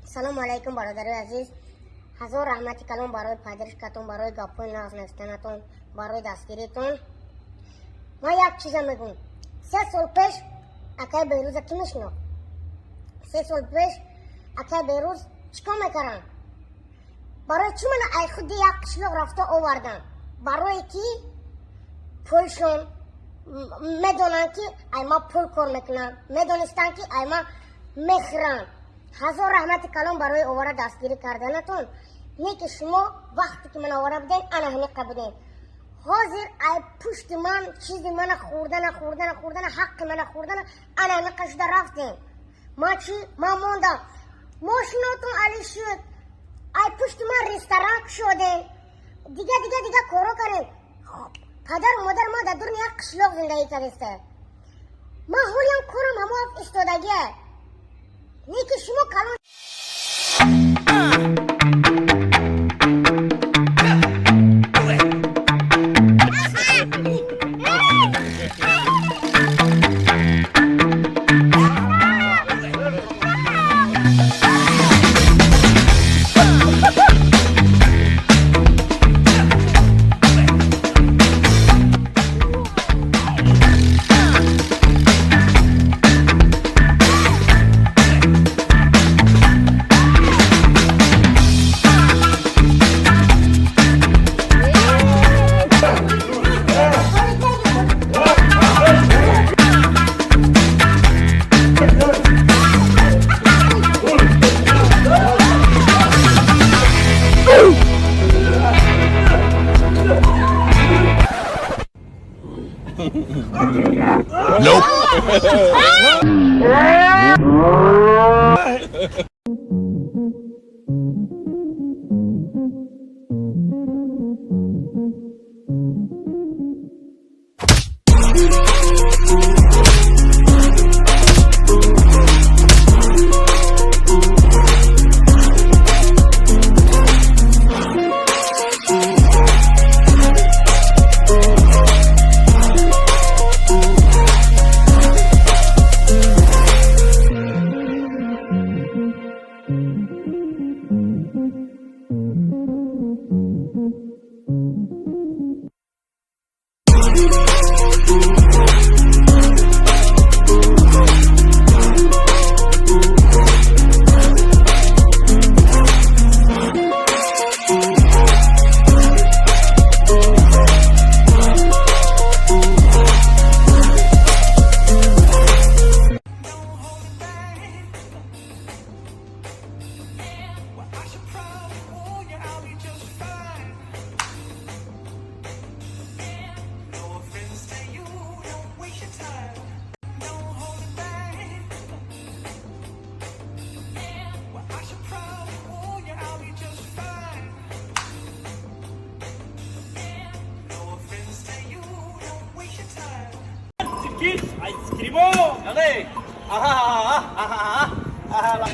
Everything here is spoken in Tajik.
Салому алайкум, бародарои азиз. Ҳазор раҳмати калон барои поддержкатон, барои гапҳои нағз навиштанатон, барои дастгиритон. Ман як чиза мегӯм. 3 сол пеш акай Берӯза кӣ мешинохт? 3 сол пеш акай Берӯз чӣ кор мекардам? Барои чӣ мана ай худи як қишлоқ рафта овардам? Барое ки пулшон медонанд, ки ай ма пул кор мекунам, медонистанд, ки ай ма мехӯрам. Ҳазор раҳмати калон барои овара дастгирӣ карданатон. Не ки шумо вақте ки ман овара будем, ана ҳамиқа будем. Ҳозир ай пушти ман чизи мана хӯрдана, хӯрдана, хӯрдана, ҳаққи мана хӯрдана, ана ҳамиқа шуда рафтем. Ман чӣ? Ман мондам. Мошинотон али шуд. Ай пушти ман ресторан кушодем. Дига, дига, дига коро кардем. Падару модар ман дар дуруни як қишлоқ зиндагӣ кардеста. Ман ҳолиам корам ҳамо истодагия. Не ки шумо калон. Nope. Well, I should probably warn you, I'll be just fine. No offense to you, don't waste your time. Don't hold it back. Well, I should probably warn you, I'll be just fine. No offense to you, don't waste your time. 아이스크림 아하 아하 아하.